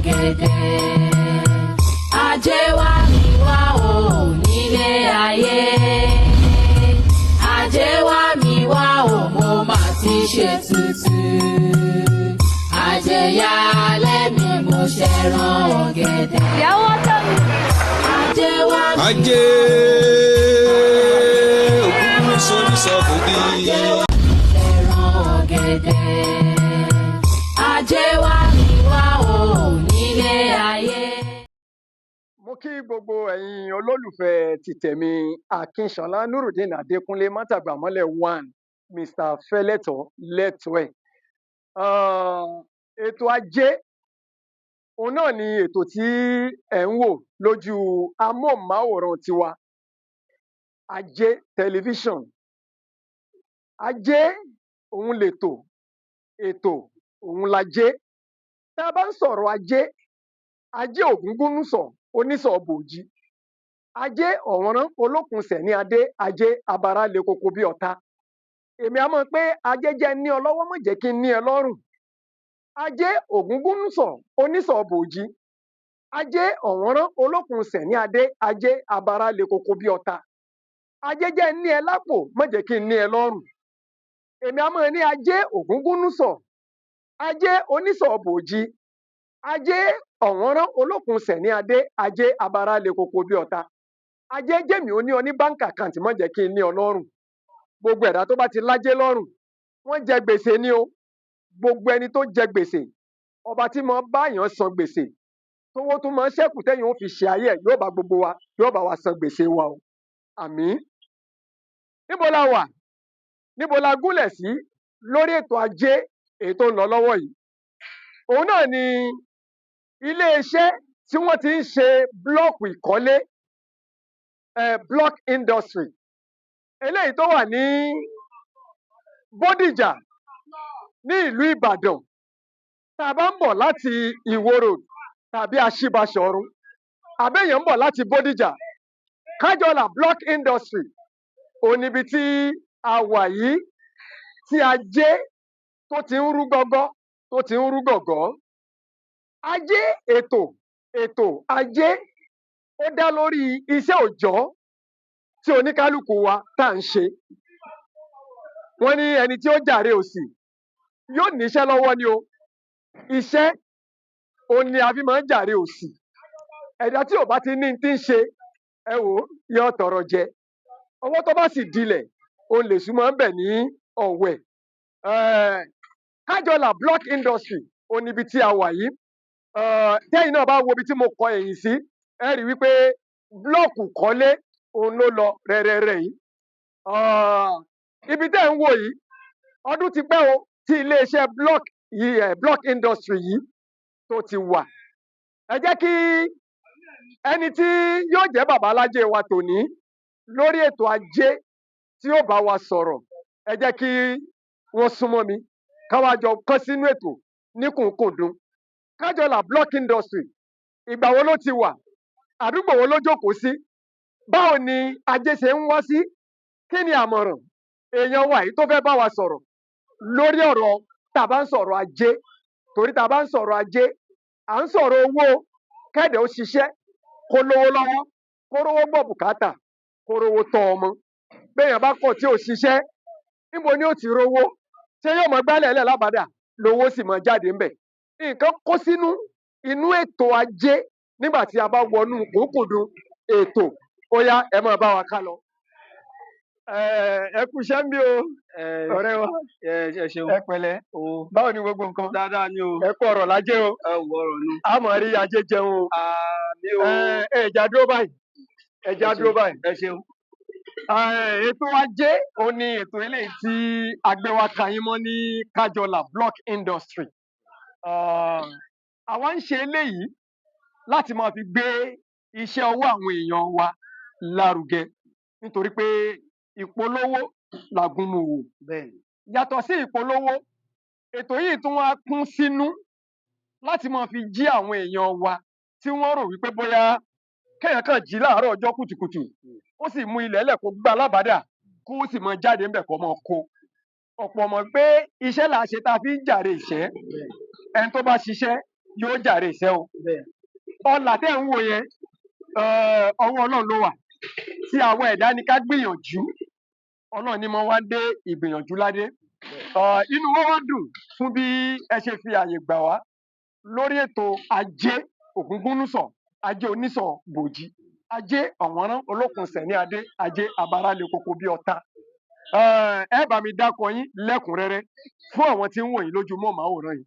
Ọ̀gẹ̀dẹ̀. Ajé wá mi wá o nílé ayé. Ajé wá mi wá o, mo mà ti ṣe tutù. Ajé yálé mi, mo ṣẹran ọ̀gẹ̀dẹ̀. Ìyàwó tó mi. Ajé wá mi. Ajé òkú sórí sọ́kòdì. Ṣẹran ọ̀gẹ̀dẹ̀. Ajé wá mi wá o nílé ayé. Mo kí gbogbo ẹ̀yin olólùfẹ́ ti tèmi, Akínṣọlá Nurudeen Adékúnlé Mátàgbàmọ́lẹ̀ one, Mr Fẹ́lẹ́tọ̀ lẹ́tọ̀ọ́ ẹ̀. Ètò Ajé òun náà ni ètò tí ẹ̀ ń wò lójú amóhùnmáwòrán tiwa, Ajé Tẹlifíṣàn. Ajé òun lètò, ètò òun lajé. Tá a bá ń sọ̀rọ̀ ajé, Ajé Ògúngúnnísọ̀ onísọ̀ bòjì, Ajé ọ̀wọ́nrán olókùnsẹ̀ ní adé, Ajé abara le koko bí ọ̀tá. Èmi á mọ̀ pé Ajé jẹ́ ní ọ lọ́wọ́, mọ̀ jẹ́ kí n ní ẹ lọ́rùn. Ajé Ògúngúnnísọ̀ onísọ̀ bòjì, Ajé ọ̀wọ́nrán olókùnsẹ̀ ní adé, Ajé abara le koko bí ọ̀tá. Ajé jẹ́ ní ẹ lápò, mọ̀ jẹ́ kí n ní ẹ lọ́rùn. Èmi á mọ̀ ní Ajé Ògúngúnnísọ̀, Ajé onísọ̀ bòjì, Ajé ọ̀wọ́nrán olókùnsẹ̀ ní adé, Ajé abara le koko bí ọ̀tá. Ajé jẹ́mi ó ní ọ ní bank account, mọ̀ jẹ́ kí n ní ọ lọ́rùn. Gbogbo ẹ̀dá tó bá ti lájé lọ́rùn, wọ́n jẹ gbèsè ní o. Gbogbo ẹni tó jẹ gbèsè, ọba tí mo báyàn san gbèsè tówó tún máa ń ṣẹ́kù tẹ́yìn ó fi ṣe ayé ẹ̀, yóò bá gbogbo wa, yóò bá wa san gbèsè wa o, àmín. Níbo la wà? Níbo la gúnlẹ̀ sí lórí ètò Ajé èyí tó ń lọ lọ́wọ́ yìí? Òun náà ni iléeṣẹ́ tí wọ́n ti ń ṣe búlọ́ọ̀kù ìkọ́lé, block industry, eléyìí tó wà ní Bódìjà ní ìlú Ìbàdàn. Tá a bá ń bọ̀ láti Ìwó Road tàbí Aṣíbaṣọ̀run, àbẹ́yàn ń bọ̀ láti Bódìjà, Kájọlà Block Industry òun níbi tí a wà yìí, tí ajé tó ti ń rú gọ́gọ́, tó ti ń rú gọ̀gọ́. Ajé, ètò ajé ó dá lórí iṣẹ́ òòjọ́ tí oníkálukú wa tá à ń ṣe. Wọ́n ní ẹni tí ó jàre òṣì yóò níṣẹ́ lọ́wọ́ ni o. Iṣẹ́ òun ni a fi máa ń jàre òṣì. Ẹ̀dá tí ò bá ti ní tí ń ṣe, ẹ wò ó, yóò tọrọ jẹ. Ọwọ́ tó bá sì dilẹ̀, òun lèṣù máa ń bẹ̀ ní ọ̀wẹ̀. Kájọlà Block Industry òun níbi tí a wà yìí. Tẹ́yìn náà bá wo ibi tí mo kọ ẹ̀yìn sí, ẹ rí wípé búlọ́ọ̀kù kọ́lé òun ló lọ rẹ́rẹ́rẹ́ yìí. Ibi tẹ́ ń wò yìí, ọdún ti pẹ́ o tí iléeṣẹ́ block yìí, block industry yìí tó ti wà. Ẹ jẹ́ kí ẹni tí yóò jẹ́ bàbá alájẹ wa tòní lórí ètò Ajé tí yóò bá wa sọ̀rọ̀, ẹ jẹ́ kí wọ́n súnmọ́ mi káwá jọ kán sínú ètò ní kùnkùndùn. Kájọlà Block Industry, ìgbà wo ló ti wà? Àdúgbò wo ló jókòó sí? Báwo ni ajé ṣe ń wá sí? Kí ni àmọ̀ràn èèyàn wa yìí tó fẹ́ bá wa sọ̀rọ̀ lórí ọ̀rọ̀ tá a bá ń sọ̀rọ̀ ajé? Torí tá a bá ń sọ̀rọ̀ ajé, à ń sọ̀rọ̀ owó. Kẹ́dẹ̀ ó ṣiṣẹ́, kó lówó lọ́wọ́, kó rówó gbọ́ bùkátà, kó rówó tọ́ ọmọ. Béèyàn bá kọ̀ tí ò ṣiṣẹ́, níbo ni ó ti rówó? Ṣé yóò mọ gbálẹ̀ lẹ̀ lábàdà lówó sì mọ jáde ńbẹ̀? Nǹkan kó sínú inú ètò ajé. Nígbà tí a bá wọnú kùnkùndùn ètò, ó yá, ẹ máa bá wa ká lọ. Ẹ kú iṣẹ́ ń bí o, ọ̀rẹ́ wa. Ẹ ṣeun. Ẹ pẹ̀lẹ́. O. Báwo ni gbogbo nǹkan? Dáadáa ni o. Ẹ kú ọ̀rọ̀ lájẹ́ o. Ẹ wọ ọ̀rọ̀ nu. A mọ̀ rí ajé jẹun o. Àmín o. Ẹ ẹja dúró báyìí, ẹja dúró báyìí. Ẹ ṣeun. Ètò Ajé òun ni ètò eléyìí tí a gbé wá ka yín mọ́ ní Kájọlà Block Industry. Àwa ń ṣe eléyìí láti máa fi gbé iṣẹ́ ọwọ́ àwọn èèyàn wa lárugẹ, nítorí pé ìpolówó làgúnmu òwò. Yàtọ̀ sí ìpolówó, ètò yìí tún wá kún sínú láti máa fi jí àwọn èèyàn wa tí wọ́n rò wípé bóyá kéèyàn kàn jí láàárọ̀ ọjọ́ kùtùkùtù, ó sì mú ilẹ̀ ẹlẹ̀, kó gbá lábàdà, kó sì máa jáde ńbẹ̀, kó máa kó. Ọ̀pọ̀ mọ̀ pé iṣẹ́ là á ṣe tá a fi ń jàre ìṣẹ́. Ẹni tó bá ṣiṣẹ́ yóò jàre ìṣẹ́ o. Bẹ́ẹ̀. Ọlà tẹ́ ń wò yẹn, ọwọ́ Ọlọ́run ló wà. Tí àwọn ẹ̀dá ní ká gbìyànjú, Ọlọ́run ni mo wá dé ìgbìyànjú ládé. Inú wa wá dùn fún bí ẹ ṣe fi àyè gbà wá lórí ètò Ajé Ògúngúnnísọ̀, Ajé Onísọ̀ Bòjì, Ajé Ọ̀wọ́nrán Olókun Sẹ̀ní Adé, Ajé Abarálẹ̀ Koko bí ọ̀tá. Ẹ bá mi dákọ yín lẹ́kùnrẹ́rẹ́ fún àwọn tí ń wò yín lójú mọ́ọ̀máwòrán yìí.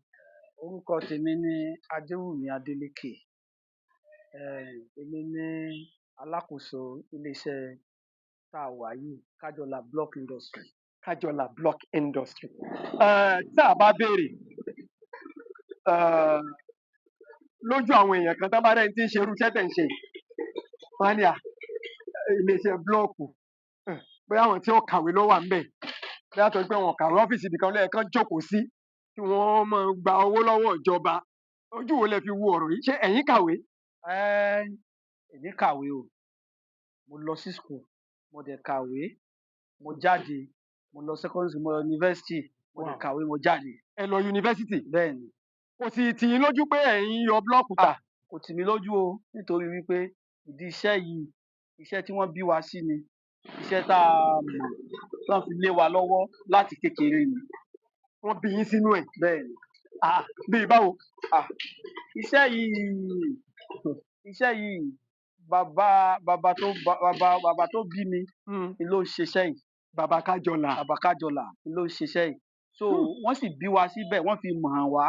Orúkọ tèmi ni Adéwùmí Adélékè. Èmi ni alákòóso iléeṣẹ́ tá a wà yìí, Kájọlà Block Industry. Kájọlà Block Industry. Tá a bá béèrè lójú àwọn èèyàn kan, tá bá rẹ́ni tí ń ṣe irú iṣẹ́ tẹ̀ ń ṣe yìí, wọ́n á ní à iléeṣẹ́ búlọ́ọ̀kù, bóyá àwọn tí ó kàwé ló wà ńbẹ̀, bóyá torí pé wọn ò kàwé, ọ́fíìsì ibìkan ló yẹ kán jókòó sí kí wọ́n máa gba owó lọ́wọ́ ìjọba. Ojú wo lẹ fi wo ọ̀rọ̀ yìí? Ṣé ẹ̀yin kàwé? Èmi kàwé o. Mo lọ sí school, mo dẹ̀ kàwé, mo jáde, mo lọ secondary school, mo lọ university, mo dẹ̀ kàwé, mo jáde. Ẹ lọ yunifásítì? Bẹ́ẹ̀ ni. Kò sì tì yín lójú pé ẹ̀yin yọ búlọ́ọ̀kù tà? Kò tì mí lójú o, nítorí wípé ìdí iṣẹ́ yìí, iṣẹ́ tí wọ́n bí wa sí ni, iṣẹ́ tá a mọ̀, tán fi lé wa lọ́wọ́ láti kékeré ni. Wọ́n bí yín sínú ẹ̀? Bẹ́ẹ̀ ni. Bíi báwo? Iṣẹ́ yìí, iṣẹ́ yìí, bàbá bàbá tó bàbá bàbá tó bí mi ni ló ń ṣiṣẹ́ yìí. Bàbá Kájọlà. Bàbá Kájọlà ni ló ń ṣiṣẹ́ yìí. So wọ́n sì bí wa síbẹ̀, wọ́n fi mọ̀ hàn wá.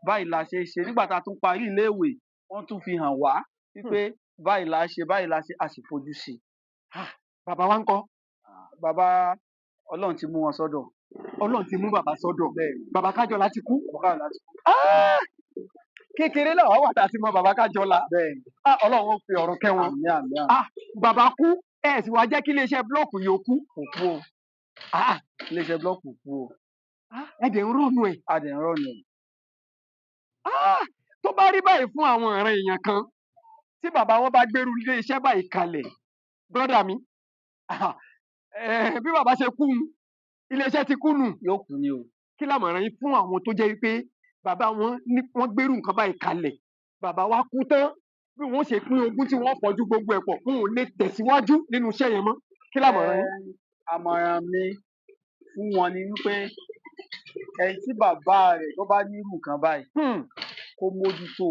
Báyìí la ṣe é ṣe. Nígbà tá a tún parí iléèwé, wọ́n tún fi hàn wá wípé báyìí la ṣe, báyìí la ṣe, a sì fojú sí i. Bàbá wa ńkọ́? Bàbá, Ọlọ́run ti mú wọn sọ́dọ̀. Ọlọ́run ti mú bàbá sọ́dọ̀. Bẹ́ẹ̀ ni. Bàbá Kájọlà ti kú. Bàbá Kájọlà ti kú. Kékeré làwa wà tá a ti mọ bàbá Kájọlà. Bẹ́ẹ̀ ni. Ọlọ́run ó fi ọ̀run kẹ́ wọn. Àmín, àmín, àmín. Bàbá kú, ẹ sì wá jẹ́ kí iléeṣẹ́ búlọ́ọ̀kù yìí ó kú. Kò kú o. Iléeṣẹ́ búlọ́ọ̀kù kú o. Ẹ dẹ̀ ń rọ̀nù ẹ̀. A dẹ̀ ń rọ̀nù ẹ̀. Tó bá rí báyìí fún àwọn ọ̀rẹ́ èèyàn kan, tí bàbá wọn bá gbérú iléeṣẹ́ báyìí kalẹ̀, brọ́dà mi, bí bàbá ṣe kú, iléeṣẹ́ ti kú nù. Yóò kú ni o. Kí làmọ̀ràn yín fún àwọn tó jẹ́ wípé bàbá wọn ní wọ́n gbérú nǹkan báyìí kalẹ̀, bàbá wa kú tán, bí wọ́n ṣe pín ogún tí wọ́n fọ́jú gbogbo ẹ̀ pọ̀, wọn ò lè tẹ̀síwájú nínú iṣẹ́ yẹn mọ́. Kí làmọ̀ràn yín? Àmọ̀ràn mi fún wọn ni wípé ẹni tí bàbá rẹ̀ tó bá ní irú nǹkan báyìí, kó mójútó,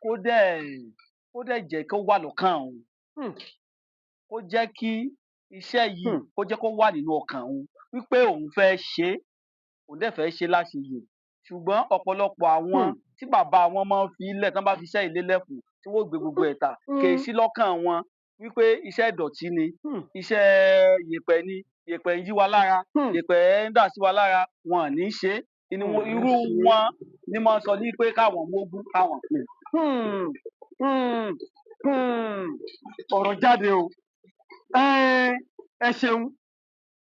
kó dẹ̀ jẹ́ kó wà lọ́kàn òun. Kó jẹ́ kí iṣẹ́ yìí, kó jẹ́ kó wà nínú ọkàn òun wípé òun fẹ́ ṣe é, òun dẹ̀ fẹ́ ṣe láṣeyè. Ṣùgbọ́n ọ̀pọ̀lọpọ̀ àwọn tí bàbá wọn máa ń fi lẹ̀, tán bá fi iṣẹ́ yìí lélẹ̀ fún, tí wọ́n ó gbé gbogbo ẹ̀ tà, kì í sí lọ́kàn wọn wípé iṣẹ́ ìdọ̀tí ni, iṣẹ́ yèpẹ̀ ni, yèpẹ̀ ń yí wa lára, yèpẹ̀ ń dà sí wa lára, wọn ò ní ṣe é. Irú wọn ni máa ń sọ ní pé káwọn mógún káwọn pín. Ọ̀rọ̀ jáde o. Ẹ ṣeun.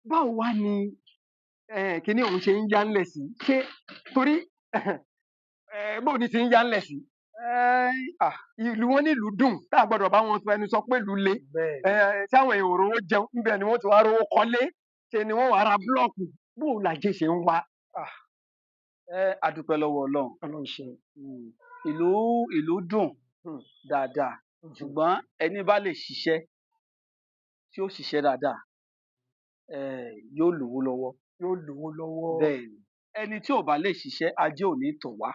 Báwo wá ni kíní òun ṣe ń yá ńlẹ̀ sí? Ṣé torí bóun ni ti ń yá ńlẹ̀ sí? Ìlú wọn nílùú dùn, tá a gbọ́dọ̀ bá wọn fẹnu sọ pé ìlú le. Táwọn èèyàn ò rówó jẹun, níbẹ̀ ni wọ́n ti wá rówó kọ́lé, ṣe ni wọ́n wá ra búlọ́ọ̀kù. Bóun làjẹ́ ṣe ń wá? A dúpẹ́ lọ́wọ́ Ọlọ́run. Ọlọ́run ṣeun. Ìlú dùn dáadáa, ṣùgbọ́n ẹni bá lè ṣiṣẹ́, tí ó ṣiṣẹ́ dáadáa, yóò lówó lọ́wọ́. Yóò lówó lọ́wọ́. Bẹ́ẹ̀ ni. Ẹni tí ò bá lè ṣiṣẹ́, ajé ò ní tọ̀ wá.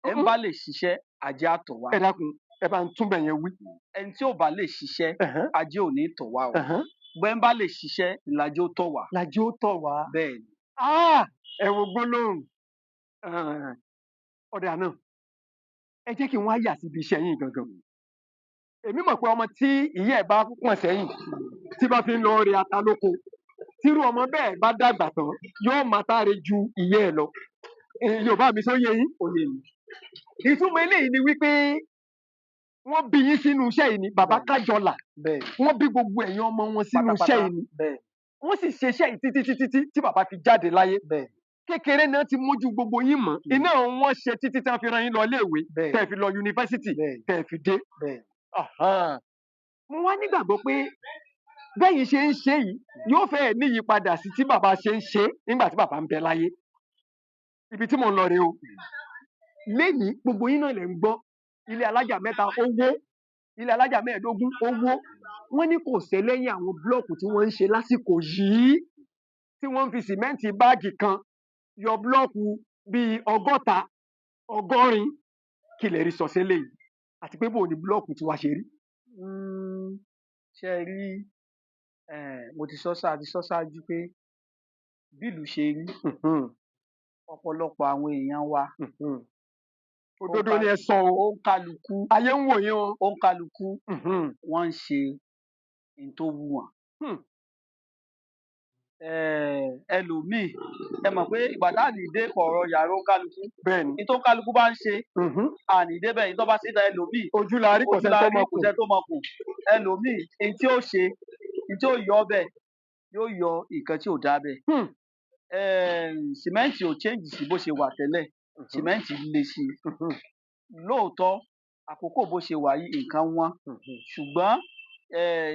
Ẹni bá lè ṣiṣẹ́, ajé á tọ̀ wá. Ẹ dákun, ẹ bá ń túbẹ̀ yẹn wí. Ẹni tí ò bá lè ṣiṣẹ́, ajé ò ní tọ̀ wá o. Bẹ́ẹ̀ bá lè ṣiṣẹ́, lajé ó tọ̀ wá. Lajé ó tọ̀ wá. Bẹ́ẹ̀ ni. Ẹ wo gbólóhùn. Ọ̀dà náà, ẹ jẹ́ kí n wá yà síbi iṣẹ́ yín gangan. Èmi mọ̀ pé ọmọ tí ìyá ẹ̀ bá pọ̀n sẹ́yìn, tí bá fi ń lọ rẹ ata lóko, tírú ọmọ bẹ́ẹ̀ bá dàgbà tán, yóò máa sáré ju ìyá ẹ̀ lọ. Yorùbá mi sọ yé yín? Ó yé mi. Ìtumọ̀ eléyìí ni wípé wọ́n bí yín sínú iṣẹ́ yìí ni, bàbá Kájọlà. Wọ́n bí gbogbo ẹ̀yin ọmọ wọn sínú iṣẹ́ yìí ni. Wọ́n sì ṣe iṣẹ́ yìí títí títí tí tí bàbá fi jáde láyé. Kékeré náà ti mójú gbogbo yín mọ́. Iná wọn ṣe títí tí wọ́n fi rán yín lọ iléèwé, tẹ́ fi lọ yunifásítì, tẹ́ fi dé. Mo wá nígbàgbọ́ pé bẹ́yìn ṣe ń ṣe yìí yóò fẹ́ẹ̀ níyípadà sí tí bàbá ṣe ń ṣe nígbà tí bàbá ń bẹ láyé. Ibi tí mò ń lọ rèé o. Lénìí gbogbo yín náà lẹ̀ ń gbọ́, ilé alájà 3 ó wó, ilé alájà 15 ó wó. Wọ́n ní kò sẹ́lẹ́yìn àwọn búlọ́ọ̀kù tí wọ́n ń ṣe lásìkò yìí, tí wọ́n ń fi sìmẹ́ǹtì báàgì kan yọ búlọ́ọ̀kù bíi 60, 80. Kí lẹ rí sọ sílẹ̀ yìí? Àti pé bó ni búlọ́ọ̀kù tiwa ṣe rí? Ṣé ẹ rí, mo ti sọ ṣáájú pé bí ìlú ṣe rí, ọ̀pọ̀lọpọ̀ àwọn èèyàn wa. Òdodo ni ẹ sọ o. Òǹkàlùkù. Ayé ń wò yín o. Òǹkàlùkù wọ́n ń ṣe n tó wù wọ́n. Ẹlòmíì, ẹ mọ̀ pé ìgbà tá à ní dé kọ̀ọ̀rọ̀ yàrá òǹkàlùkù. Bẹ́ẹ̀ni. Ní tó kálukú bá ń ṣe, à ní débẹ̀, ní tó bá ṣe dá ẹlòmíì. Ojú la rí, kò sẹ́ni tó mọ̀ kù. Kò sẹ́ni tó mọ̀ kù. Ẹlòmíì, n tí ó ṣe, n tí ó yọ ọbẹ̀, yóò yọ nǹkan tí ò dá bẹ́ẹ̀. Sìmẹ́ǹtì ò change sí bó ṣe wà tẹ́lẹ̀. Sìmẹ́ǹtì le sí i. Lóòótọ́, àkókò bó ṣe wà yìí nǹkan wọ́n. Ṣùgbọ́n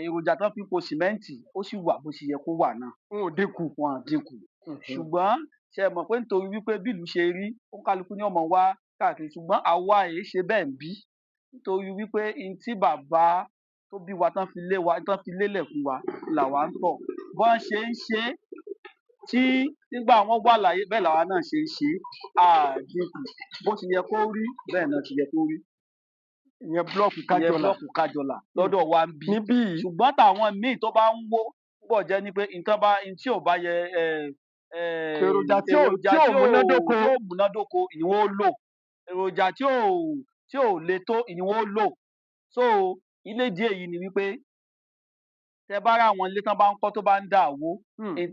èròjà tán fi po sìmẹ́ǹtì ó sì wà bó ṣe yẹ kó wà náà. Wọn ò dínkù. Wọn ò dínkù. Ṣùgbọ́n ṣe mọ̀ pé nítorí wípé bí ìlú ṣe rí, òǹkálukú ni ọmọ wa káàkiri. Ṣùgbọ́n àwa èé ṣe bẹ́ẹ̀ ń bí. Nítorí wípé n tí bàbá tó bí wa tán fi lé wa, tán fi lélẹ̀ fún wa làwa ń tọ̀. Bọ́n ṣe ń ṣe tí nígbà wọn wà láyé bẹ́ẹ̀ làwa náà ṣe ń ṣe, a dínkù. Bó ti yẹ kó rí bẹ́ẹ̀ náà ti yẹ kó rí. Ìyẹn búlọ́ọ̀kù Kájọlà. Ìyẹn búlọ́ọ̀kù Kájọlà lọ́dọ̀ wa ń bí. Níbí yìí. Ṣùgbọ́n táwọn míì tó bá ń wó púpọ̀ jẹ́ ni pé nǹkan bá n tí ò bá yẹ èròjà tí ò múnádóko. Tí ò múnádóko ni wọ́n lò. Èròjà tí ò le tó ni wọ́n lò. So ilé díẹ̀ yìí ni wípé tẹ bá rà àwọn ilé tán bá ń kọ́ tó bá ń dà wó,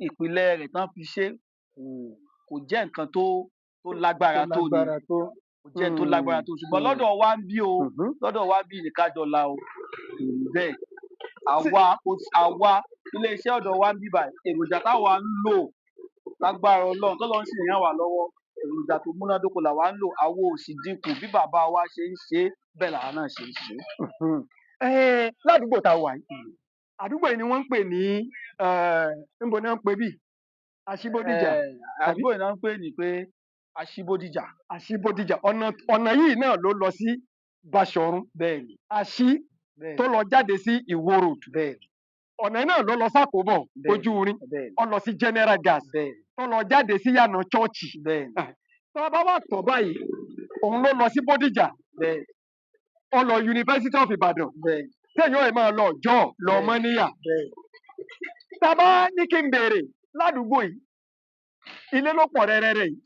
ìpìlẹ̀ rẹ̀ tán fi ṣe kò jẹ́ nǹkan tó lágbára tó ni. Kò jẹ́ tó lágbára tó. Ṣùgbọ́n lọ́dọ̀ wa ń bí o, lọ́dọ̀ wa ń bí ní Kájọlà o, kò rí bẹ́ẹ̀. Àwa ilé iṣẹ́ ọ̀dọ̀ wa ń bí báyìí, èròjà táwa ń lò lágbára Ọlọ́run tọ́lọ́run sì ràn wá lọ́wọ́, èròjà tó múnádóko làwa ń lò, àwa ò sì dínkù bí bàbá wa ṣe ń ṣe bẹ́ẹ̀ làwa náà ṣe ń ṣe. Ládùúgbò tá a wà yìí, àdúgbò yìí ni wọ́n ń pè ní níbo ni wọ́n ń pè bí? Aṣíbódìjà. Àdúgbò yìí ni wọ́n ń pè ní pé Aṣíbódìjà. Aṣíbódìjà. Ọ̀nà yìí náà ló lọ sí Báṣọ̀run. Bẹ́ẹ̀ni. Aṣí tó lọ jáde sí Ìwó Road. Bẹ́ẹ̀ni. Ọ̀nà náà ló lọ sákòbọ̀ ojú irin. Bẹ́ẹ̀ni. Ó lọ sí General Gas. Bẹ́ẹ̀ni. Tó lọ jáde sí yànà chọ́ọ̀chì. Bẹ́ẹ̀ni. Tó bá wà tọ̀ báyìí, òun ló lọ sí Bódìjà. Bẹ́ẹ̀ni. Ó lọ University of Ibadan. Bẹ́ẹ̀ni. Téèyàn ẹ̀ máa lọ ọjọ́ lọ Mọ́níyà. Bẹ́ẹ̀ni. Tá a bá ní kí n béèrè ládùúgbò yìí, ilé ló pọ̀ rẹ́rẹ́rẹ́ yìí.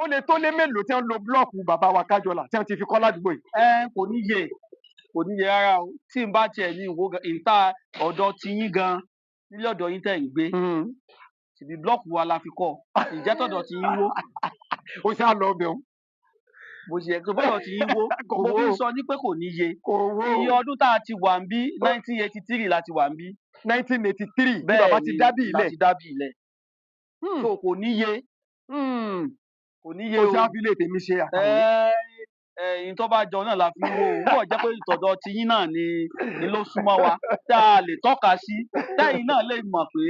Ó lè tó lé mélòó tí wọ́n lo búlọ́ọ̀kù bàbá wa Kájọlà tí wọ́n ti fi kọ́ ládùúgbò yìí. Kò níye, kò níye rárá o. Tí n bá tiẹ̀ ní ìwó gan, ìta ọ̀dọ̀ ti yín gan, nílé ọ̀dọ̀ yín tẹ̀ ń gbé. Ṣèbí búlọ́ọ̀kù wa la fi kọ́. Ǹjẹ́ tọ̀dọ̀ ti yín wó? Ó ṣáà lọ bẹ̀ ọ́n. Bó ṣe yẹ kó bọ́dọ̀ ti yín wó. Kò Mo fi wó. sọ ní pé kò níye. Kò wó. Iye ọdún tá a ti wà ń bí 1983 la ti wà ń bí. 1983 bí bàbá ti dábì ilẹ̀. Bẹ́ẹ̀ni, la ti dábì ilẹ̀. So kò níye. Kò níye Ó o. ṣe àfilé tèmi ṣe àkàwé. Ẹ̀yin tó bá jọ náà la fi ń wó o. Ó jẹ́ pé ìtọ̀dọ̀ tiyín náà ni ló súnmọ́ wa tá a lè tọ́ka sí. Tẹ́yìn náà lè mọ̀ pé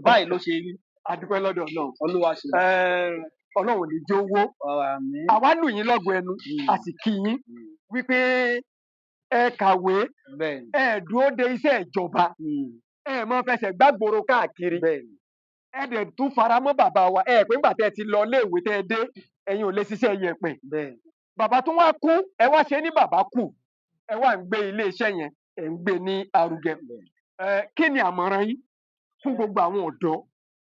báyìí ló ṣe rí. A dúpẹ́ lọ́dọ̀ Ọlọ́run. Olúwa ṣe. Ọlọ́run ò ní jó wó. Àmín. Àwa lù yín lọ́gọ ẹnu, a sì kí yín wípé ẹ kàwé, ẹ dúró de iṣẹ́ ìjọba, ẹ mọ fẹsẹ̀ gbàgbóró káàkiri. Ẹ dẹ̀ tún faramọ́ bàbá wa, ẹ pé ńgbà tẹ́ ẹ ti lọ iléèwé tẹ́ ẹ dé, ẹ̀yin ò lè ṣiṣẹ́ yẹ̀pẹ̀. Bàbá tó wá kú, ẹ wá ṣe ní bàbá kù, ẹ wá ń gbé ilé iṣẹ́ yẹn, ẹ ń gbé ní arugẹ. Kí ni àmọ̀ràn yín fún gbogbo àwọn ọ̀dọ́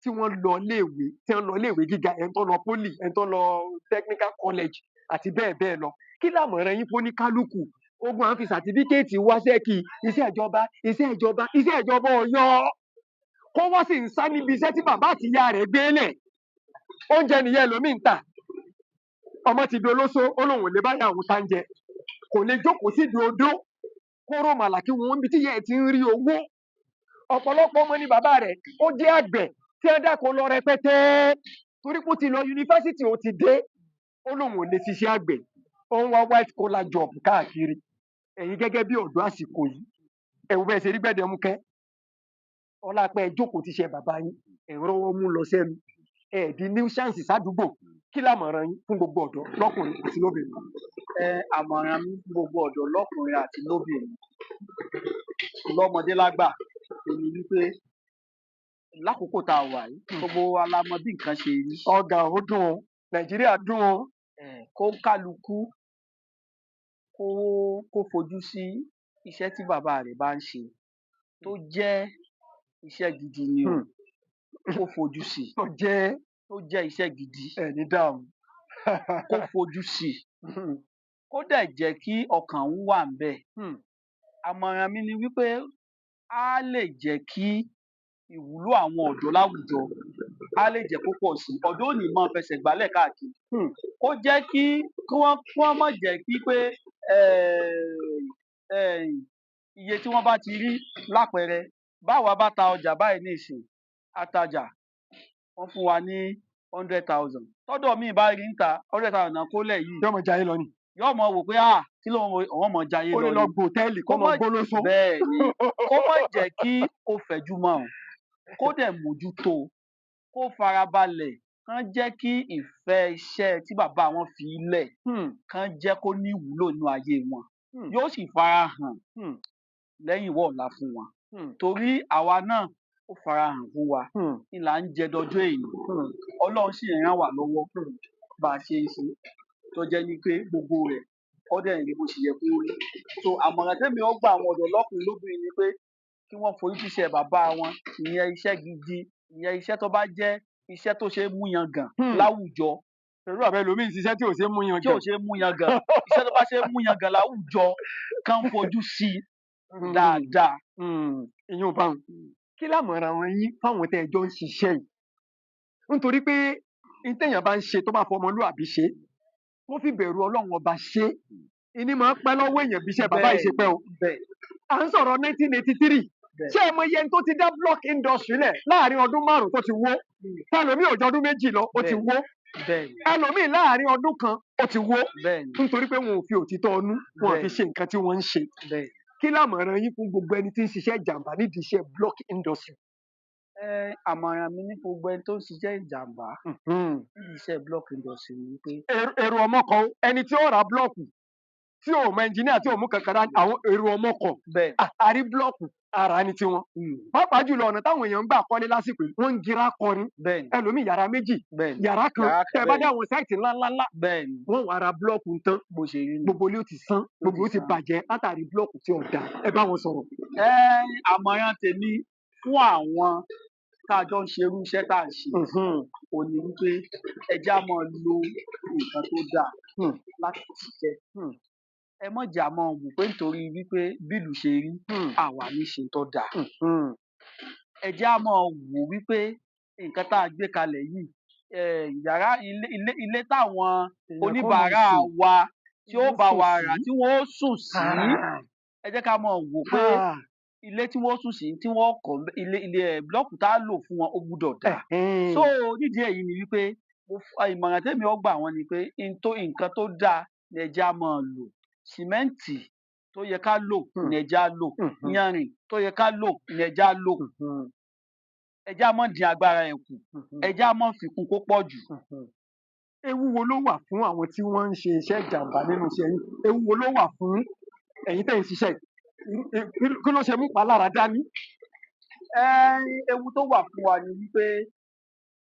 tí wọ́n lọ iléèwé, tí wọ́n lọ iléèwé gíga, ẹni tó lọ poli, ẹni tó lọ technical college àti bẹ́ẹ̀ bẹ́ẹ̀ lọ? Kí làmọ̀ràn yín fún oníkálukú? Ogun à ń fi sàtífíkẹ́ẹ̀tì wáṣẹ́ kí iṣẹ́ ìjọba, iṣẹ́ ìjọba, iṣẹ́ ìjọba ọ̀yọ́. Kó wọ́n sì ń sá níbi iṣẹ́ tí bàbá àti ìyá rẹ̀ gbé lẹ̀. Oúnjẹ nìyẹn lómi ń tà. Ọmọ ti di olóṣó, ó lóun ò lè bá ìyá òun tá ń jẹ. Kò lè jókòó sídìí odó. Kóró màlà kí wọ́n níbi tí ìyá ẹ̀ ti ń rí owó. Ọ̀pọ̀lọpọ̀ ọmọ ní bàbá rẹ̀, ó jẹ́ àgbẹ̀ tí ẹ dáko lọ rẹpẹtẹ. Torí pé ó ti lọ yunifásítì, ó ti dé. Ó lóun ò lè ṣiṣẹ́ àgbẹ̀. Ó ń wá white collar job káàkiri. Ẹ̀yin gẹ́gẹ́ bí ọ̀dọ́ àsìkò yìí, ẹ wo bẹ́ẹ̀ ṣe rí gbẹ̀dẹ̀mukẹ́. Ọlápẹ́ ẹ jókòó ti ṣe bàbá yín, ẹ̀ ń rọ́wọ́ mú lọ sẹ́nu. Ẹ di nuisance sádùúgbò. Kí làmọ̀ràn yín fún gbogbo ọ̀dọ́ lọ́kùnrin àti lóbìnrin? Àmọ̀ràn mi fún gbogbo ọ̀dọ́ lọ́kùnrin àti lóbìnrin, lọ́mọdé lágbà, èmi wípé lákòókò tá a wà yìí, gbogbo wa la mọ bí nǹkan ṣe rí. Ọ̀gá, ó dùn o, Nàìjíríà dùn o. Kó kálukú kó fojú sí iṣẹ́ tí bàbá rẹ̀ bá ń ṣe tó jẹ́ iṣẹ́ gidi ni o, kó fojú sí i. Tó jẹ́ tó jẹ́ iṣẹ́ gidi. Ẹ̀ ní dààmú. Kó fojú sí i, kó dẹ̀ jẹ́ kí ọkàn òun wà ńbẹ̀. Àmọ̀ràn mi ni wípé á lè jẹ́ kí ìwúlò àwọn ọ̀dọ́ láwùjọ á lè jẹ́ kó pọ̀ sí i. Ọ̀dọ́ ò ní máa fẹsẹ̀ gbálẹ̀ káàkiri. Kó jẹ́ kí kí wọ́n má jẹ́ kí pé iye tí wọ́n bá ti rí lápẹẹrẹ, báwa bá ta ọjà báyìí nísìn, atajà, wọ́n fún wa ní 100,000, tọ́dọ̀ míì bá rí níta 100,000 náà kólẹ̀ yìí, Yóò mọ jayé lọ ni. Yóò mọ wò pé, ah, kí ló ń wọ́n mọ jayé Ó lè lọ lọ ni. gbòtẹ́ẹ̀lì kó Kó mọ má gbólóṣó. Bẹ́ẹ̀ ni, kó má jẹ́ kí ó fẹ̀jú mọ́ o, kó dẹ̀ mójútó, kó farabalẹ̀, kán jẹ́ kí ìfẹ́ iṣẹ́ tí bàbá wọn fi lẹ̀, kán jẹ́ kó ní ìwúlò nínú ayé wọn. Yóò sì fara hàn lẹ́yìn wọ́ ọ̀la fún wọn, torí àwa náà, ó fara hàn fún wa ní là ń jẹ dọjọ́ èní. Ọlọ́run sì ràn wá lọ́wọ́ bá a ṣe ń ṣe, tó jẹ́ ní pé gbogbo rẹ̀ ó dẹ̀ ń rí bó ṣe yẹ kó rí. So àmọ̀ràn tẹ́mi ó gba àwọn ọ̀dọ́ lọ́kùnrin lóbìnrin ni pé kí wọ́n forí síṣẹ́ bàbá wọn, ìyẹn iṣẹ́ gidi, ìyẹn iṣẹ́ tó bá jẹ́ iṣẹ́ tó ṣe é mú yangàn láwùjọ. Pẹ̀lú àbẹ ẹlòmíì ń ṣiṣẹ́ tí ò ṣe é mú yan Tí ò ṣe é mú yangàn, iṣẹ́ tó bá ṣe é mú yangàn láwùjọ, kán fojú sí i dáadáa. Ìyún báwọn. Kí lámọ̀ràn wọn yín fáwọn tẹ́ ẹ jọ ń ṣiṣẹ́ yìí? Nítorí pé n téèyàn bá ń ṣe, tó bá fọmọlúàbí ṣe, tó fi bẹ̀rù Ọlọ́run Ọba ṣe, ìní máa ń pẹ́ lọ́wọ́ èèyàn bí iṣẹ́ bàbá yìí ṣe pẹ́ o. À ń sọ̀rọ̀ 1983. Ṣé ẹ mọ iye ẹni tó ti dá block industry lẹ̀ láàrin ọdún 5 tó ti wó? Ẹlòmíì ò jọ ọdún 2 lọ, ó ti wó. Ẹlòmíì láàrin ọdún 1, ó ti wó. Nítorí pé wọn ò fi òtítọ́ ọnú, wọn ò fi ṣe nǹkan tí wọ́n ń ṣe. Kí lámọ̀ràn yín fún gbogbo ẹni tí ń ṣiṣẹ́ ìjàmbá nídìí iṣẹ́ block industry? Àmọ̀ràn mi ní gbogbo ẹni tó ń ṣiṣẹ́ ìjàmbá nídìí iṣẹ́ block industry ni wípé Èrò ọmọ kan, ẹni tí ó ra block tí ò mọ engineer, tí ò mú kankan dání, àwọn èrò ọmọ kan àrí block ara ní tiwọn. Pàápàá jùlọ ọ̀nà táwọn èèyàn ń gbà kọ́lé lásìkò yìí, wọ́n ń gira kọrin. Ẹlòmíì yàrá 2, yàrá 1, Yàrá kan, tẹ́ ẹ bá dé àwọn site ńláńláńlá, wọ́n wá ra block tán. Bó ṣe rí nù. Gbogbo ilé ó ti sán, gbogbo ó ti bàjẹ́ látàrí block tí ò dáa. Ẹ bá wọn sọ̀rọ̀. Àmọ̀ràn tèmi fún àwọn tá a jọ ń ṣe irú iṣẹ́ tá à ń ṣe òun ni wípé ẹ jẹ́ á máa lo nǹkan tó dáa láti fi ṣiṣẹ́. Ẹ má jẹ́ á máa wò pé nítorí wípé bílùú ṣe rí, àwa ní ṣe tó dáa. Ẹ jẹ́ á máa wò wípé nǹkan tá a gbé kalẹ̀ yìí, yàrá ilé táwọn Èèyàn kan máa oníbàárà sùn. wa tí ó Wọ́n bá sùn wa sí. rà, tí wọ́n ó sùn sí. Ẹ jẹ́ ká máa wò pé ilé tí wọ́n sùn sí, tí wọ́n kọ́ ilé block tá a lò fún wọn, ó gbúdọ̀ dáa. So nídìí èyí ni wípé ìmọ̀ràn tèmi ó gbà wọ́n ni pé nǹkan tó dáa ni ẹ jẹ́ á máa lò. Sìmẹ́ǹtì tó yẹ ká lò ni ẹ jẹ́ á lò. Yanrìn tó yẹ ká lò ni ẹ jẹ́ á lò. Ẹ jẹ́ á má dín agbára ẹ̀ kù. Ẹ jẹ́ á má fi kún kó pọ̀ jù. Ewu wo ló wà fún àwọn tí wọ́n ń ṣe iṣẹ́ ìjàmbá nínú iṣẹ́ yín? Ewu wo ló wà fún ẹ̀yin tẹ́ ń ṣiṣẹ́ yìí? Kí ló ṣe mú ìpalára dání? Ewu tó wà fún wa ni wípé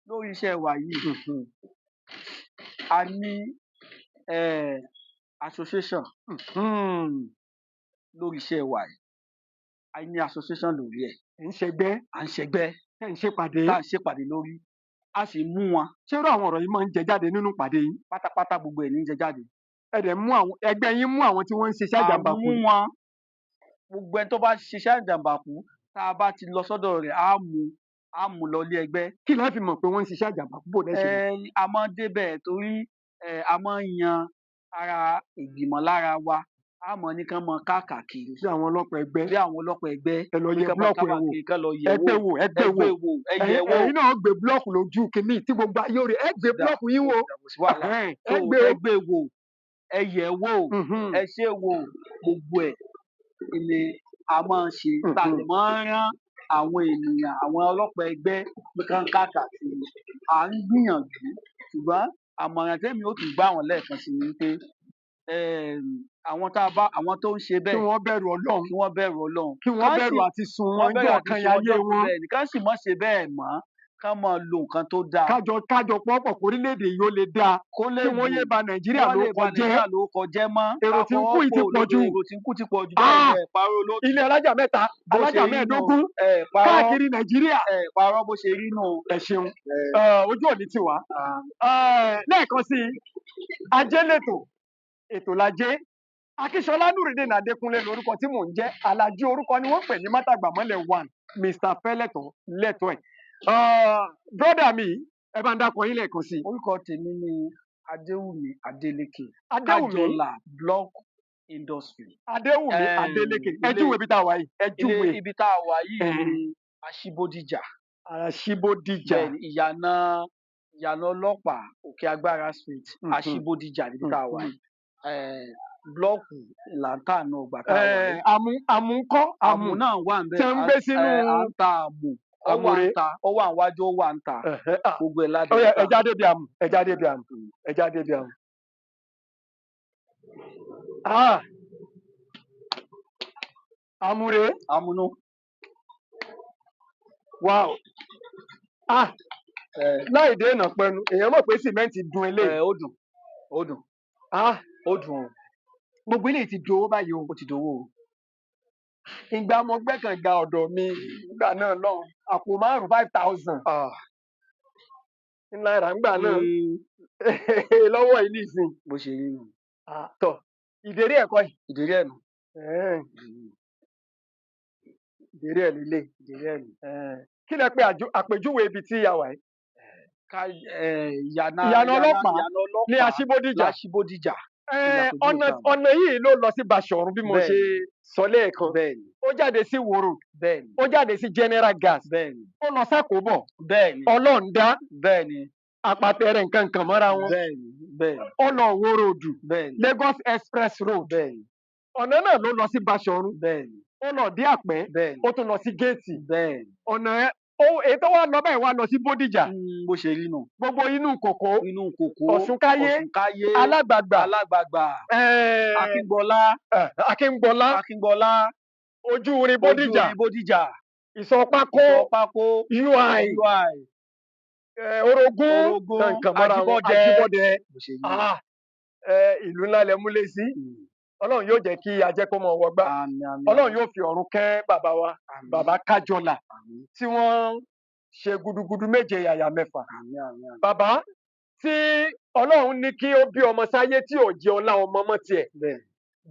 lórí iṣẹ́ wa yìí, a ní association lórí iṣẹ́ wa yìí. A ní association lórí ẹ̀. Ẹ̀ ń ṣẹgbẹ́. À ń ṣẹgbẹ́. Ẹ̀ ń ṣèpàdé. Tá à ń ṣèpàdé lórí. A sì mú wọn. Ṣé irú àwọn ọ̀rọ̀ yìí máa ń jẹ jáde nínú ìpàdé yín? Pátápátá, gbogbo ẹ̀ ní jẹ jáde. Ẹ dẹ̀ mú àwọn ẹgbẹ́ yín, mú àwọn tí wọ́n ń ṣiṣẹ́ ìjàmbá À kù. mú wọn. Gbogbo ẹni tó bá ṣiṣẹ́ ìjàmbá kú, tá a bá ti lọ sọ́dọ̀ rẹ̀, á mú lọ ilé ẹgbẹ́. Kí lẹ fi mọ̀ pé wọ́n ń ṣiṣẹ́ ìjàmbá kú? Bó lẹ ṣe mọ̀? A máa ń débẹ̀ torí a máa ń yan ara ìgbìmọ̀ lára wa. A mọ̀ ní kán mọ káàkiri. Bí àwọn ọlọ́pàá ẹgbẹ́. Bí àwọn ọlọ́pàá ẹgbẹ́. Ẹ lọ Pé yẹ kán mọ block ẹ wò. káàkiri, kán lọ yẹ̀ Ẹ gbé wò. wò, ẹ gbé Ẹ wò. gbé wò, ẹ yẹ̀ wò. Ẹ̀yin náà gbé block lójú kínní tí gbogbo ayé ó rí. Ẹ gbé Dà, block yín wò. kò sí wàhálà. Ẹ So gbé ẹ gbé wò, ẹ yẹ̀ wò, ẹ ṣe wò, gbogbo ẹ̀ ni a máa ń ṣe. Tá a lè máa ń rán àwọn ènìyàn, àwọn ọlọ́pàá ẹgbẹ́ pé kán káàkiri. À ń gbìyànjú, ṣùgbọ́n Àmọ̀ràn tẹ́mi ó tún gbà wọ́n lẹ́ẹ̀kan sí ni pé àwọn tá a bá, àwọn tó ń ṣe Kí bẹ́ẹ̀, wọ́n bẹ̀rù Ọlọ́run. Kí wọ́n bẹ̀rù Ọlọ́run. Kí wọ́n Kán bẹ̀rù sì àti sùn wọ́n wọn bẹ̀rù jọ́ àti kan sùn ayé ọjọ́ wọn. Bẹ́ẹ̀ ni, kán sì mọ́ ṣe bẹ́ẹ̀ mọ́, kán máa lo nǹkan tó dáa. Kájọ pọ́pọ̀ kórílẹ̀-èdè yìí ó lè dáa. Kó lè Kí wọ́n dùn. yé ba Nàìjíríà Kí wọ́n ló lè ba kọjẹ́. Nàìjíríà ló kọjẹ́ mọ́. Èrò tí ń kú yìí ti pọ̀ jù. Èrò tí ń kú ti pọ̀ jù. Bẹ́ẹ̀ ni, ẹ̀ parọ́ olóòtú. Ilé alájà 3, Bó ṣe alájà rí nù. 25, Ẹ̀ parọ́. káàkiri Nàìjíríà. Ẹ̀ parọ́ bó ṣe rí nù. Ẹ ṣeun. Ojú òní ti wá. Lẹ́ẹ̀kan sí i, Ajé lètò, ètò lajé. Akíṣọlá Nurudeen Adékúnlé lorúkọ tí mò ń jẹ́. Àlàjì orúkọ ni wọ́n pè ní Mátàgbàmọ́lẹ̀ 1, Mr. Fẹ́lẹ́tọ̀ lẹ́tọ̀ ẹ̀. Brọ́dà mi, ẹ bá ń dákọ yín lẹ́ẹ̀kan sí i. Orúkọ tèmi ni Adéwùmí Adélékè. Adéwùmí. Kájọlà Block Industry. Adéwùmí Adélékè. Ẹ júwe ibi tá a wà yìí. Ẹ júwe. Ibi tá a wà yìí ni Aṣíbódìjà. Aṣíbódìjà. Bẹ́ẹ̀ni, ìyànà ọlọ́pàá Òkè Agbára Street, Aṣíbódìjà níbi tá a wà yìí. Blọ́ọ̀kù là ń tà náà gbà tá a wà yìí. Àmú ńkọ́? Àmú náà wà ń bẹ̀. Tẹ́ ń gbé sínú À ń ta àmú. Ó wà ń Àmúre. ta, ó wà níwájú, ó wà ń ta. Gbogbo ẹ̀ ládùn Ó yá, ń tà. ẹ já débi àmú, ẹ já débi àmú, ẹ já débi àmú. Àmúre. Àmúnú. Wow. Láì dé ìnà pẹnu, èèyàn mọ̀ pé sìmẹ́ǹtì dùn eléyìí. Ó dùn, ó dùn. Ó dùn o. Gbogbo eléyìí ti dowó báyìí o. Ó ti dowó o. Ìgbà mo gbẹ́kànga ọ̀dọ̀ mi nígbà náà lọ́hùn, àpò 5, 5,000. Náírà ńgbà náà. Lọ́wọ́ yìí nísìnyí. Bó ṣe rí nù. Tọ̀, ìdérí ẹ̀kọ́ yìí. Ìdérí ẹ̀ nù. Ìdérí ẹ̀ lélẹ̀. Ìdérí ẹ̀ nù. Kí lẹ pé àpèjúwe ibi tí a wà yìí? Ìyànà Ìyànà ọlọ́pàá ìyànà ọlọ́pàá ní Aṣíbódìjà. Láṣíbódìjà. Ìyànà ọlọ́pàá. Ọ̀nà yìí ló lọ sí Bàṣọ̀run bí mo ṣe sọ lẹ́ẹ̀kan. Ó jáde sí Wòrò. Ó jáde sí General Gas. Ó lọ sákòbọ̀. Ọlọ́ǹdá. Àpàtẹrẹ nǹkan kan mọ́ra wọn. Ó lọ Wòrò Òdù. Lagos Express Road. Ọ̀nà náà ló lọ sí Bàṣọ̀run. Ó lọ dé Àpẹ́. Ó tún lọ sí Géètì. Ọ̀nà ẹ̀, ó, èyí tó wá lọ báyìí wá lọ sí Bódìjà. Bó ṣe rí nù. Gbogbo inú kòkó. Inú kòkó. Ọ̀ṣunkáyé. Ọ̀ṣunkáyé. Alágbàgbà. Alágbàgbà. Akíngbọlá. Akíngbọlá. Akíngbọlá. Ojú irin Bódìjà. Ojú irin Bódìjà. Ìsọpákó. Ìsọpákó. UI. UI. Orogún. Orogún. Nǹkan mọ́ra wọn. Ajíbọ́dẹ. Ajíbọ́dẹ. Bó ṣe rí nù. Ìlú ńlá lẹ múlé sí. Ọlọ́run yóò jẹ́ kí ajẹ́ kó mọ wọgbá. Àmín, àmín, Ọlọ́run àmín. yóò fi ọ̀run kẹ́ bàbá wa, Àmín. bàbá Kájọlà, Àmín. tí wọ́n ṣe gudugudu 7 yàyà 6. Àmín, àmín, àmín. Bàbá tí Ọlọ́run ní kí ó bí ọmọ sáyé tí ò jẹ́ ọlá ọmọ mọ́ tiẹ̀.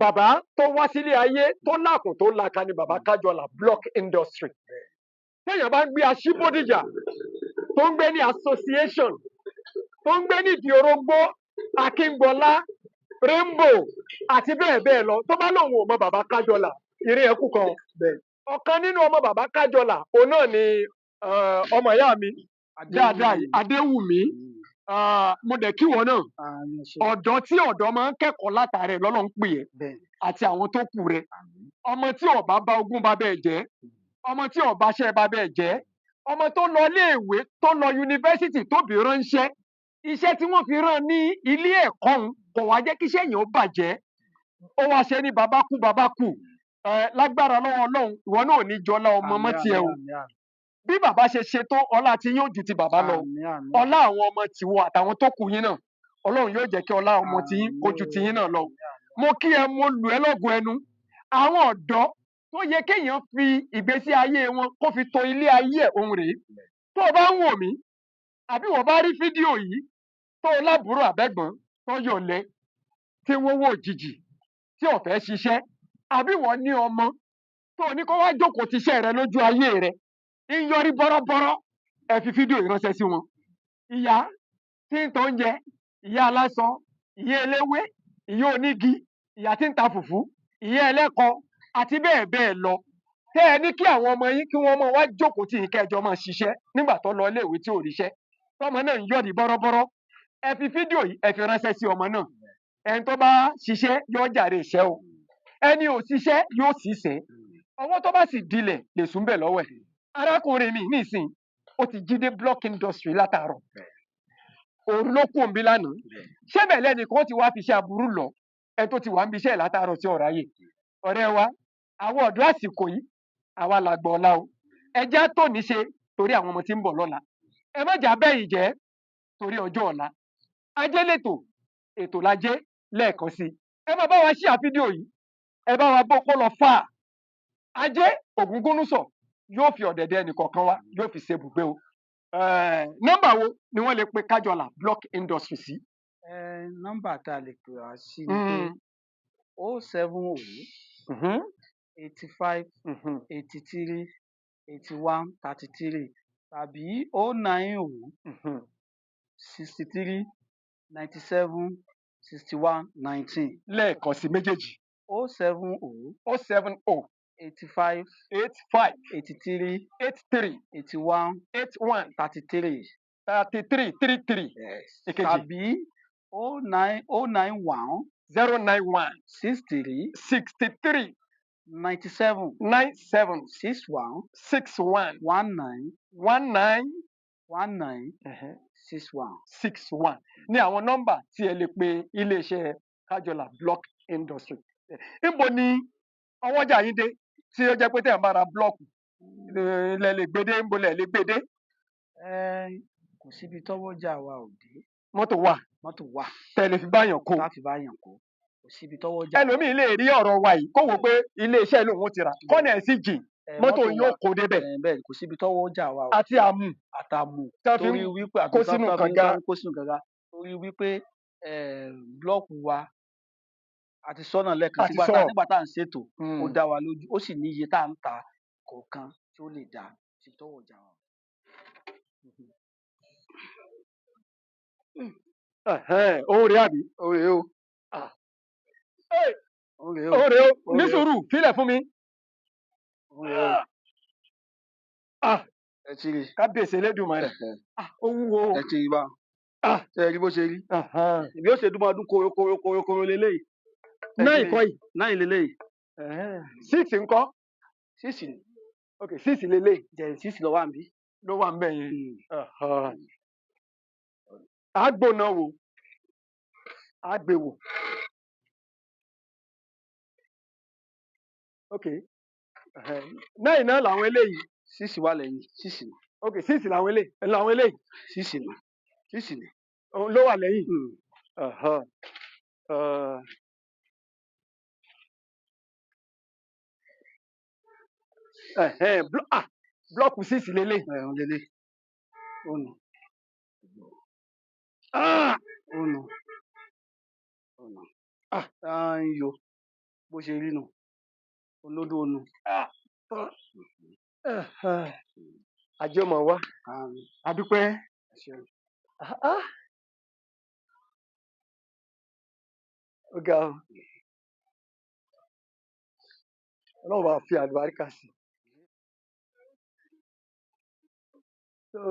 Bàbá tó wá sílé ayé tó lákùn tó laka ni bàbá Kájọlà Block Industry. Téèyàn bá ń gbé Aṣíbódìjà tó ń gbé ní association tó ń gbé ní Ìdí-Orógbó, Akíngbọlá, Rainbow àti bẹ́ẹ̀ bẹ́ẹ̀ lọ, tó bá lóun ò mọ bàbá Kájọlà, ìrìn ẹ̀kú kan. Ọ̀kan nínú ọmọ bàbá Kájọlà, òun náà ni ọmọ ìyá mi dáadáa yìí, Adéwùmí. Mo dẹ̀ kí wọ́n náà. Ọ̀dọ́ tí ọ̀dọ́ máa ń kẹ́kọ̀ọ́ látara ẹ̀ lọ́lọ́ ń pè ẹ́ àti àwọn tó kù rẹ̀. Ọmọ tí ó bá bá ogún bá bẹ́ẹ̀ jẹ́, ọmọ tí ó bá ṣẹ́ bá bẹ́ẹ̀ jẹ́, ọmọ tó lọ iléèwé tó lọ yunifásítì tó bí ránṣẹ́, iṣẹ́ tí wọ́n fi rán ní ilé ẹ̀kọ́ òun kò wá jẹ́ kíṣẹ́ yẹn ó bàjẹ́. Ó wá ṣe ní bàbá kú bàbá kú. Lágbára lọ́wọ́ Ọlọ́run, ìwọ náà ò ní jọlá ọmọ mọ́ tiẹ̀ o. Bí bàbá ṣe ṣe tó, ọlá tí yóò ju ti bàbá lọ. Ọlá àwọn ọmọ tiwọ àtàwọn tó kù yín náà, Ọlọ́run yóò jẹ́ kí ọlá ọmọ tiyín kó ju tiyín náà lọ. Mo kí ẹ, mo lù ẹ́ lọ́gùn ẹnu. Àwọn ọ̀dọ́ tó yẹ kéèyàn fi ìgbésí ayé wọn kó fi to ilé ayé ẹ̀ òun rèé. Tó o bá ń wò mí, àbí wọ́n bá rí fídíò yìí, tó o lábúrò àbẹ́gbọ́n tó yọ̀lẹ, tí wọ́n wò òjijì, tí ò fẹ́ ṣiṣẹ́, àbí wọ́n ní ọmọ tó o ní kó wá jókòó tiṣẹ́ rẹ lójú ayé rẹ, ń yọrí bọ́rọ́bọ́rọ́, ẹ fi fídíò yìí ránṣẹ́ sí wọn. Ìyá tí ń tọ́ oúnjẹ, ìyá aláṣọ, ìyá eléwé, ìyá onígi, ìyá tí ń ta fùfú, ìyá ẹlẹ́kọ, àti bẹ́ẹ̀ bẹ́ẹ̀ lọ. Tẹ́ ẹ ní kí àwọn ọmọ yín kí wọ́n máa wá jókòó tì yín kẹjọ máa ṣiṣẹ́ nígbà tó lọ iléèwé tí ò ríṣẹ́. Tọ́mọ náà ń yọ̀dí bọ́rọ́bọ́rọ́. Ẹ fi fídíò yìí ẹ fi ránṣẹ́ sí ọmọ náà. Ẹni tó bá ṣiṣẹ́ yóò jàre ìṣẹ́ o. Ẹni ò ṣiṣẹ́ yóò ṣiṣẹ́. Ọwọ́ tó bá sì dilẹ̀ lè sùn bẹ̀ lọ́wọ́ ẹ̀. Arákùnrin mi nísìnyí, ó ti jí dé block industry látàárọ̀. Òru ló kù òǹbí lánàá. Ṣé bẹ́ẹ̀ lẹ́nìkan ó ti wá fi iṣẹ́ aburú lọ, ẹni tó ti wà ń bí iṣẹ́ ẹ̀ látàárọ̀ tí ọ̀rọ̀ ayé. Ọ̀rẹ́ wa, àwọn ọ̀dọ́ àsìkò yìí, àwa làgbà ọ̀la o. Ẹ jẹ́ á tòní ṣe torí àwọn ọmọ tí ń bọ̀ lọ́la. Ẹ má jà bẹ́yìn jẹ́ torí ọjọ́ ọ̀la. Ajé lètò, ètò lajé lẹ́ẹ̀kan sí i. Ẹ máa bá wa share fídíò yìí, ẹ bá wa bó kó lọ fà á. Ajé Ògúngúnúsọ̀ yóò fi ọ̀dẹ̀dẹ̀ ẹnìkọ̀ọ̀kan wa yóò fi ṣe ibùgbé o. Nọ́mbà wo ni wọ́n lè pe Kájọlà Block Industry sí? Nọ́mbà tá a lè pè wá sí ni pé 070 85 83 81 33 tàbí 090 63 97 61 19. Lẹ́ẹ̀kan sí méjèèjì. 070 070 85 85 83 83 81 81 33. 33 33. Yes. Èkejì. Tàbí 09 091 091 63 63 97 97 61 61 19 19 19 61. 61 ní àwọn nọ́mbà tí ẹ lè pe iléeṣẹ́ Kájọlà Block Industry. Níbo ni ọwọ́jà yín dé tí ó jẹ́ pé tẹ̀ ń bá ra blọ́ọ̀kù lẹ lè gbé dé, níbo lẹ lè gbé dé? Kò síbi tọ́wọ́jà wa ò dé. Mọ́tò wà. Mọ́tò wà. Tẹ́ lè fi báyàn kó. Tá fi báyàn kó. Kò síbi tọ́wọ́jà wa. Ẹlòmíì lè rí ọ̀rọ̀ wa yìí kó wò pé iléeṣẹ́ lòun ó ti rà. Kọ́nà ẹ̀ sì jìn, mọ́tò yóò kó débẹ̀. Bẹ́ẹ̀ kò síbi tọ́wọ́jà wa ò Àti dé. àmù. Àtàmù. Tán fi ń Torí wípé kó sínú kànga. Kó sínú kànga. Torí wípé blọ́ọ̀kù wa àti sọ́nà lẹ́ẹ̀kan Àti sígbà sọ. nígbà tá à ń ṣètò, ó dá wa lójú, ó sì ní iye tá à ń ta kọ̀ọ̀kan tí ó lè dá síbi tọ́wọ́jà wa. Òun rèé àbí? Òun rèé o. Òun rèé o. Òun rèé o. Òun Ní rèé o. sùúrù, fílẹ̀ fún mi. Òun rèé o. Ẹ ti rí. Kábíyèsí Elédùmarè. Ó wúwo o. Ẹ ti rí báun. Ṣé ẹ rí bó ṣe rí? Bí ó ṣe dún máa dún koro koro koro koro leléyìí. Nine kọ́ yìí. Nine leléyìí. Six ńkọ́? Six ni. Ok, six leléyìí. Jẹ̀ six ló wà níbí. Ló wà ńbẹ̀ yẹn. Á gbóná wò. Á gbé wò. Ok. Nine náà làwọn eléyìí. Six wà lẹ́yìn, six ni. Ok, six làwọn eléyìí. Làwọn eléyìí. Six ni. Six ni. Òun ló wà lẹ́yìn. Blọ́ọ̀kù six leléyìí. Òun leléyìí. Ó nù. Ó nù. Ó nù. Yo. Bó ṣe rí nù. Olódó nù. Ajé ọmọ wa. A dúpẹ́. Ó ga o. Ọlọ́run bá fi àlùbáríkà sí. So,